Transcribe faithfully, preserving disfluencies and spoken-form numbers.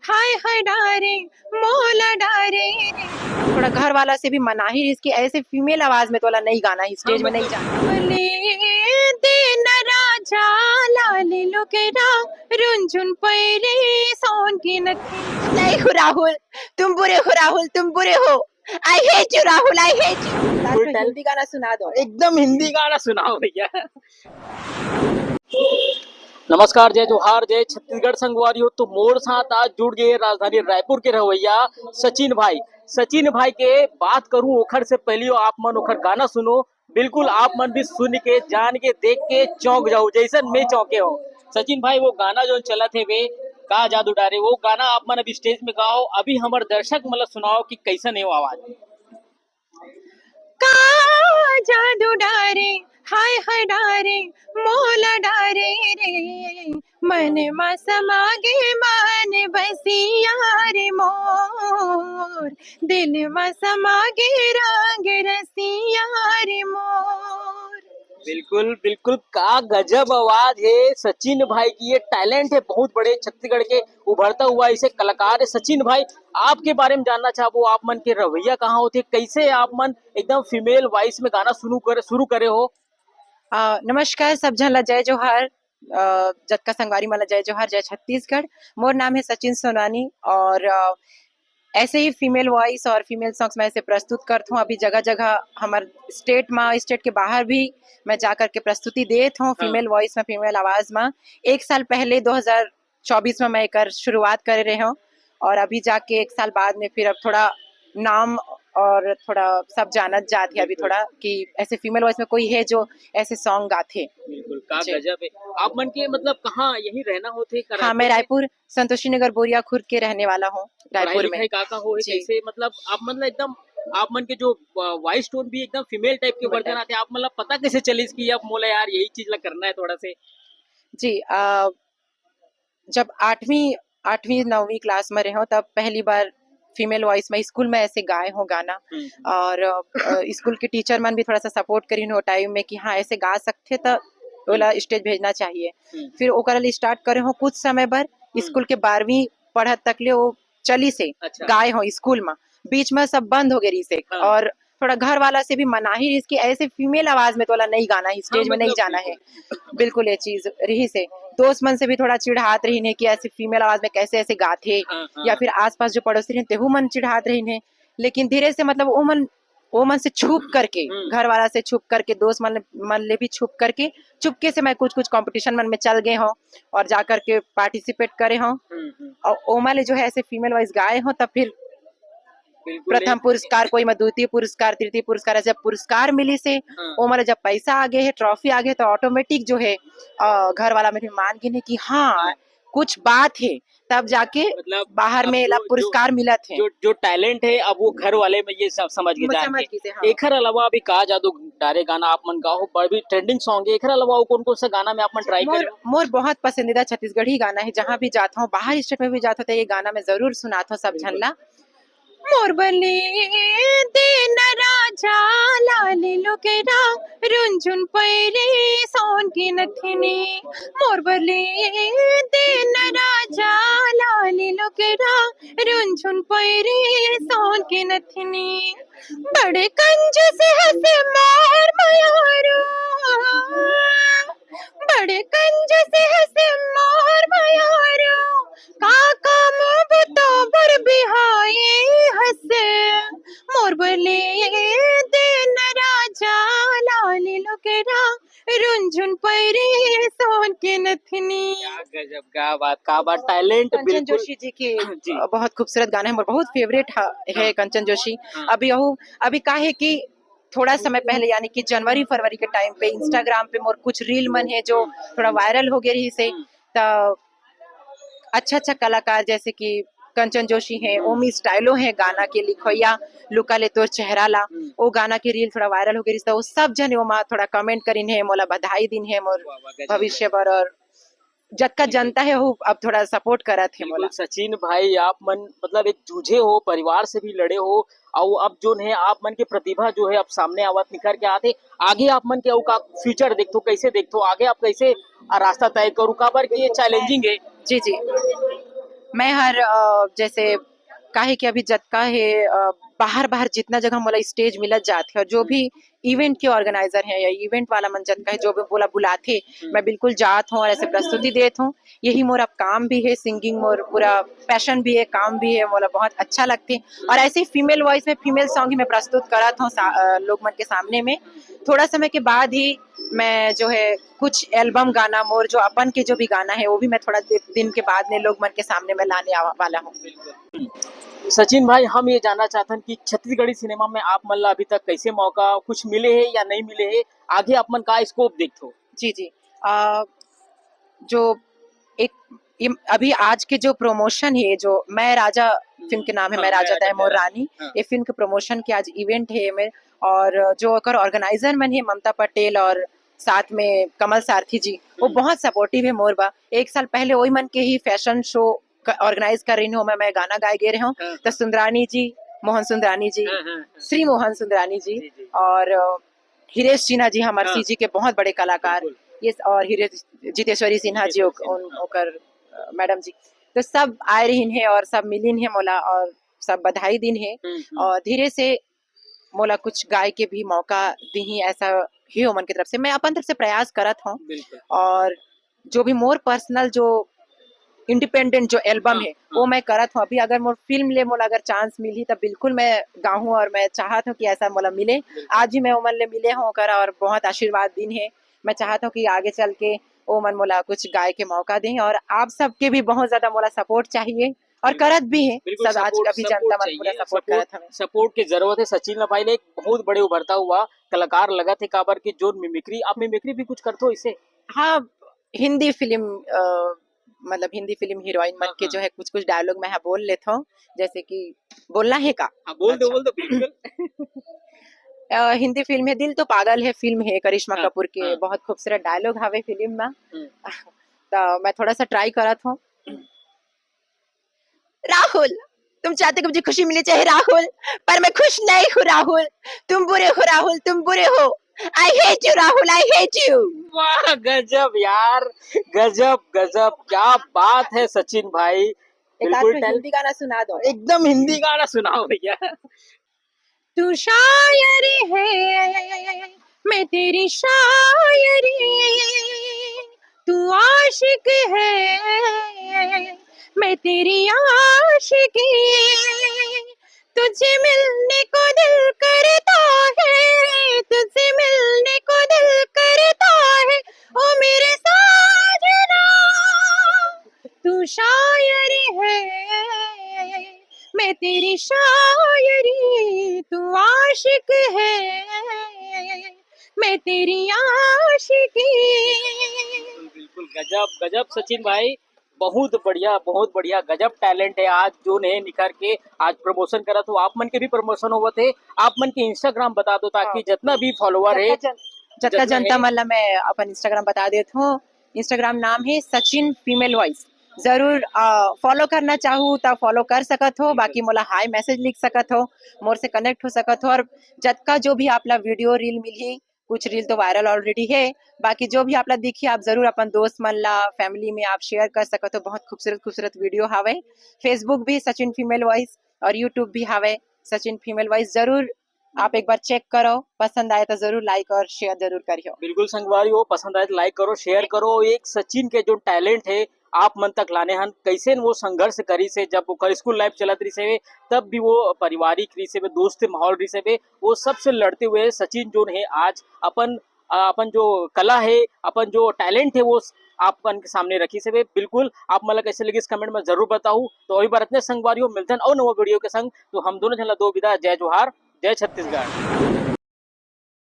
हाय हाय डारे, मोला डारे रे। थोड़ा घर वाला से भी मनाही रहिस कि ऐसे फीमेल आवाज में तोला नहीं गाना है, स्टेज में नहीं जाना। बोले दिन राजा लाली लुकेरा, रुनझुन पैरी सोन के नथी। नहीं हो राहुल, तुम बुरे हो राहुल, तुम बुरे हो। I hate you Rahul, I hate you। Hindi गाना सुना दो। एकदम हिंदी गाना सुनाओ भैया। नमस्कार, जय जोहार, जय छत्तीसगढ़ संगवारी हो। तो मोर साथ आज जुड़ गए राजधानी रायपुर के रहवैया सचिन भाई। सचिन भाई के बात करूं ओखर से पहले आप मन ओखर गाना सुनो। बिल्कुल आप मन भी सुन के, जान के, देख के चौंक जाओ जैसन मैं चौंके हो। सचिन भाई, वो गाना जो चलत हे वे का जादू डारे, वो गाना आप मन अभी स्टेज में गाओ, अभी हमर दर्शक मन ला सुनाओ कि कैसन है वो आवाज। का जादू डारे, हाय हाय डारे, मोला डारे रे। मन मा समागे मन बसिया रे मोर, दिल मा समागे रंग रसिया रे मोर। बिल्कुल बिल्कुल, का गजब आवाज है सचिन भाई की। ये टैलेंट है बहुत बड़े छत्तीसगढ़ के उभरता हुआ ऐसे कलाकार है। सचिन भाई, आपके बारे में जानना चाहबो, आप मन के रवैया कहाँ होते, कैसे आप मन एकदम फीमेल वॉइस में गाना शुरू करे शुरू करे हो? अ, नमस्कार, सब झन ला जय जोहार। अ, जतका संगवारी मन ला जय जोहार, जय छत्तीसगढ़। मोर नाम है सचिन सोनानी और, अ, ऐसे ही फीमेल वॉइस और फीमेल सॉन्ग्स मैं ऐसे प्रस्तुत करत हूँ। अभी जगह जगह हमर स्टेट में, स्टेट के बाहर भी मैं जा करके प्रस्तुति देत हूँ फीमेल वॉइस में, फीमेल आवाज में। एक साल पहले दो हज़ार चौबीस में मैं एकर शुरुआत करे रहे हूँ और अभी जाके एक साल बाद में फिर अब थोड़ा नाम और थोड़ा सब जानत जात है अभी बिल्कुल। थोड़ा कि ऐसे फीमेल वॉइस में कोई है जो ऐसे सॉन्ग गाथे। बिल्कुल, का जी। गजब है। आप मन के मतलब कहाँ यहीं रहना होथे, का हाँ, मैं रायपुर के? रायपुर, संतोषी नगर बोरिया खुर्द के रहने वाला हूँ, पढ़ाई रायपुर में। लिखाई का का हो है, जी। कैसे मतलब आप मतलब एकदम आप मन के जो, अ, वॉइस टोन भी एकदम फीमेल टाइप के फीमेल वर्जन टाइप। आते, आप मतलब पता कैसे चलिस कि अब मोला यार यही चीज ला करना है थोड़ा से? जी, अ, जब आठवीं, आठवीं, नौवीं क्लास में रहे हूँ, तब पहली बार फीमेल वॉइस में स्कूल में ऐसे गाए हूँ गाना। हम्म। और, अ, स्कूल के टीचर मन भी थोड़ा सा सपोर्ट करिन हो टाइम में कि हाँ, ऐसे गा सकथे त ओला हम्म। स्टेज भेजना चाहिए। हम्म। फिर ओकर लिए स्टार्ट करे हूँ कुछ समय बर, हम्म। स्कूल के बारहवीं पढ़त तक ले वो चलिस हे, अच्छा। गाए हूँ स्कूल में। बीच में सब बंद हो गए रहिस हे हाँ। और थोड़ा घर वाला से भी मनाही रहिस कि ऐसे फीमेल आवाज में तोला नहीं गाना है, स्टेज हाँ, में नहीं मतलब जाना है। बिल्कुल। बिल्कुल ये चीज रहिस हे। दोस्त मन से भी थोड़ा चिढ़ात रहिन हे कि ऐसे फीमेल आवाज में कैसे ऐसे गाथे, हाँ, हाँ। या फिर आसपास जो पड़ोसी रहिन तेहू मन चिढ़ात रहिन हे। लेकिन धीरे से मतलब वो मन, वो मन से छुप करके, हम्म। घर वाला से छुप करके, दोस्त मन, मन ले भी छुप करके, चुपके से मैं कुछ कुछ कॉम्पिटिशन मन में चल गए हूँ और जा करके पार्टिसिपेट करे हूँ। हम्म, हम्म। और ओमा ले जो है ऐसे फीमेल वॉइस गाए हूँ, तब फिर बिल्कुल, प्रथम एक पुरस्कार, कोई में द्वितीय पुरस्कार, तृतीय पुरस्कार, ऐसे पुरस्कार मिलिस हे। हाँ। ओमा ले जब पैसा आगे है, ट्रॉफी आगे है, तो ऑटोमेटिक जो है, अ, घर वाला में भी मान गिन हे कि हाँ, हाँ। कुछ बात है, तब जाके मतलब बाहर में अब एला जो, पुरस्कार जो, मिलत हे। जो, जो टैलेंट है, अब वो घर वाले में ये सब समझ के म-, जान समझ के। गिस हे, हाँ। एखर अलावा अभी का जादू डारे गाना आप मन गाओ, बड़ भी ट्रेंडिंग सॉन्ग है, एखर अलावा वो कौन कौन सा गाना में आप मन ट्राई मोर, करे हो? मोर बहुत पसंदीदा छत्तीसगढ़ी गाना है, जहाँ भी जात हूँ, बाहर स्टेट में भी जात हूँ, तो ये गाना मैं जरूर सुनात हूँ सब झन बिल्कुल। ला। मोर बले दिन राजा लाली लुकेरा, रुनझुन पैरी सोन के नथनी। मोर बले दिन राजा लाली लुकेरा, रुनझुन पैरी सोन के नथनी। बड़े कंजूस हसे मोर मयारू, बड़े कंजूस हसे मोर मयारू, का काम बुतो बर बिहाई हसे। मोर बले दिन राजा लाली लुकेरा, रुनझुन पैरी सोन के नथनी। क्या गजब, क्या बात, क्या बात, टैलेंट कंचन बिल्कुल। जोशी जी के, जी। अ, बहुत खूबसूरत गाना है, मोर बहुत फेवरेट ह-, है हाँ। कंचन जोशी। हाँ। अभी यहू, अभी का है कि थोड़ा समय पहले, यानी कि जनवरी फरवरी के टाइम पे इंस्टाग्राम पे मोर कुछ रील मन है जो थोड़ा वायरल हो गए रहिस हे। हम्म। त अच्छा अच्छा कलाकार जैसे कि कंचन जोशी है, हम्म। ओमी स्टाइलो है, गाना के लिखवैया लुका ले तोर चेहरा ला, हम्म। वो गाना के रील थोड़ा वायरल हो गए रहिस, त वो सब जने ओमा थोड़ा कमेंट करिन है, मोला बधाई दिन है, मोर वाह, वाह, गजब। भविष्य बर और जतका जनता है वो अब थोड़ा सपोर्ट करत हे बिल्कुल मोला। सचिन भाई, आप मन मतलब एक जूझे हो, परिवार से भी लड़े हो, अउ अब जोन है आप मन के प्रतिभा जो है अब सामने आवत निखर के आत हे। आगे आप मन के अउ का फ्यूचर देखथो, कैसे देखथो आगे आप कैसे, आ, रास्ता तय करू, काबर कि ये चैलेंजिंग है। जी, जी। मैं हर, अ, जैसे काहे कि अभी जतका हे, अ, बाहर-बाहर जितना जगह मोला stage मिलत जात हे और जो भी event के organizer हे या event वाला मन जतका हे, जो भी मोला बुलाथे, हम्म। मैं बिल्कुल जात हूँ और ऐसे प्रस्तुति देत हूँ। यही मोर अब काम भी हे, singing मोर पूरा passion भी हे, काम भी हे, मोला बहुत अच्छा लगथे। और ऐसे ही female voice में female song ही मैं प्रस्तुत करत हूँ सा-, अ, लोग मन के सामने में। थोड़ा समय के बाद ही मैं जो है कुछ album गाना मोर जो अपन के जो भी गाना हे वो भी मैं थोड़ा दि-, दिन के बाद में लोग मन के सामने में लाने आवा-, वाला हूँ। सचिन भाई, हम ये जानना चाहथन कि छत्तीसगढ़ी सिनेमा में आप मन ला अभी तक कैसे मौका कुछ मिले हे या नहीं मिले हे, आगे आप मन का scope देखथो? जी, जी। अ, जो एक ये अभी आज के जो promotion हे, जो मैं राजा फिल्म के नाम हे, हाँ, मैं मैं राजा राजा तय मोर रानी, हाँ। ये फिल्म के promotion के आज event हे एमेर, और जो ओकर organizer मन हे ममता पटेल और साथ में कमल सारथी जी, वो हम्म। बहुत supportive हे मोर बा। एक साल पहले वही मन के ही fashion show क-, organize कर रही हूँ मैं, मैं गाना गाए गे रहे हूँ, हाँ, तो हाँ। सुंदरानी जी, मोहन सुंदरानी जी, हाँ, हाँ, हाँ। श्री मोहन सुंदरानी जी जी, जी। और, अ, हिरेश सिन्हा जी, हमारे हाँ। सीजी के बहुत बड़े कलाकार, बिल्कुल। ये स-, और हिरेश, जितेश्वरी सिन्हा जी, जितेश्वरी ओक-, उन-, सिन्हा। ओकर, अ, मैडम जी, तो सब आए रहिन हे और सब मिलिन हे मोला और सब बधाई दिन हे हम्म, हम्म। और धीरे से मोला कुछ गाय के भी मौका दिही, ऐसा ही ओमन की तरफ से। मैं अपन तरफ से प्रयास करत हूँ बिल्कुल। और जो भी मोर personal जो independent जो album हाँ, हे, वो हाँ। मैं करत हूँ। अभी अगर मोर फिल्म ले मोला अगर chance मिलही, तब बिल्कुल मैं गाहूँ और मैं चाहत हूँ कि ऐसा मोला मिले। बिल्कुल। आज भी मैं ओमन ले मिले हूँ ओकर और बहुत आशीर्वाद दिन हे। मैं चाहत हूँ कि आगे चल के ओमन मोला कुछ गाय के मौका दें और आप सबके भी बहुत ज्यादा मोला support चाहिए और हम्म। करत भी हे। बिल्कुल, सब आज support, अभी support जनता मन पूरा चाहिए, support support, करत हवे। Support के जरूरत हे। सचिन ला भाई ले एक बहुत बड़े उभरता हुआ कलाकार लगत हे, काबर कि जो mimicry, आप mimicry भी कुछ करथो इसे? हाँ, हिंदी फिल्म, अ, मतलब हिंदी फिल्म heroine मन हाँ, के हाँ। जो है कुछ-कुछ dialogue मैं हा बोल लेथव, जैसे कि बोलना हे का? हाँ, बोल दो, अच्छा। बोल दो, बिल्कुल। अ, हिंदी फिल्म हे दिल तो पागल है फिल्म हे, करिश्मा हाँ, कपूर के हाँ। बहुत खूबसूरत dialogue हवे फिल्म में। हम्म। तो मैं थोड़ा सा try करत हूँ। हम्म। राहुल, तुम चाहते कि मुझे खुशी मिले चाहे राहुल, पर मैं खुश नहीं हूँ राहुल। तुम बुरे हो राहुल, तुम बुरे हो। I hate you Rahul, I hate you। वाह, गजब यार, गजब, गजब, क्या बात है सचिन भाई। एक आध बिल्कुल तो टैल-, हिंदी गाना सुना दो। एकदम हिंदी गाना सुनाओ भैया। तू शायर है, मैं तेरी शायरी, तू आशिक है, मैं तेरी आशिकी, तुझे मिलने को दिल करता है, तुझे मिलने को दिल करता है, ओ मेरे साजना, तू शायर है, मैं तेरी शायरी, तू आशिक है, मैं तेरी आशिकी। बिल्कुल, बिल्कुल, गजब, गजब सचिन भाई, बहुत बढ़िया, बहुत बढ़िया, गजब talent है। आज जो ने निखर के आज promotion करत हो, आप मन के भी promotion होवत है, आप मन के Instagram बता दो ताकि हाँ, जतना भी follower है, जतना जन-, जतना जतना जनता है। मन ला मैं अपन Instagram बता देत हूँ। Instagram नाम है सचिन female voice। जरूर, अ, follow करना चाहू त follow कर सकत हो, बिल्कुल। बाकी मोला hi message लिख सकत हो, मोर से connect हो सकत हो। और जतका जो भी आप ला video reel मिलही, कुछ reel तो viral already है, बाकी जो भी आप ला दिखही, आप जरूर अपन दोस्त मन ला, family में आप share कर सकत हो। बहुत खूबसूरत खूबसूरत video हावे। Facebook भी सचिन female voice और YouTube भी हावे सचिन female voice। जरूर आप एक बार check करो, पसंद आए तो जरूर like और share जरूर करियो। बिल्कुल संगवारी हो, पसंद आए तो like करो, share करो। एक सचिन के जो talent है आप मन तक लाने हन, कैसे वो संघर्ष करी से, जब ओकर school life चलत रही से, तब भी वो पारिवारिक रही से, दोस्त माहौल रही से, वो सबसे लड़ते हुए सचिन जो है आज अपन, अ, अपन जो कला है, अपन जो talent है, वो स-, आप मन के सामने रखी से। बिल्कुल, आप मन ला कैसे लगिस comment में जरूर बताओ। तो अभी बार इतने संगवारी हो, मिलते हैं और नवा video के संग। तो हम दोनों झन ला दो विदा, जय जोहार, जय छत्तीसगढ़।